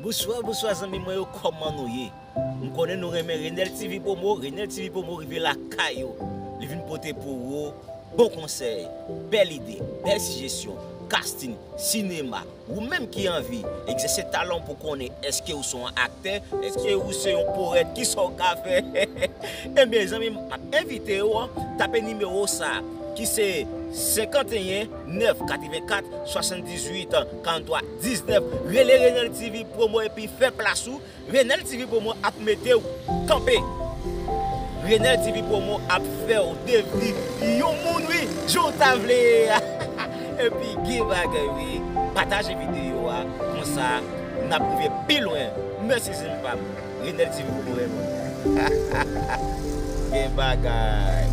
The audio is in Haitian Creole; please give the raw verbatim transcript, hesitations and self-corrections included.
Bonswa, bonswa zanmi mwen yo, kòman nou ye? M konnen nou renmen Renel T V Promo. Renel T V Promo rive lakay ou. Li vin pote pou ou bon konsèy, bè lide, bèl sijesyon, casting, sinema. Ou menm ki anvi egzèse talan pou konnen èske ou se yon aktè, èske ou se yon powèt, kisa w ka fè? Ebyen zanmi m, m ap envite w tape nimewo sa ki se senkanteyen nèf katrevenkat swasanndizuit karanntwa diznèf. Rele Renel T V Promo epi fè plas ou. Renel T V Promo ap mete w kanpe. Renel T V Promo ap fè w devni yon moun, wi, jan w ta vle a. Epi gen bagay, wi. Pataje videyo a, konsa n ap rive pi lwen. Mèsi zanmi pa m. Renel T V Promo renmen w. Gen bagay.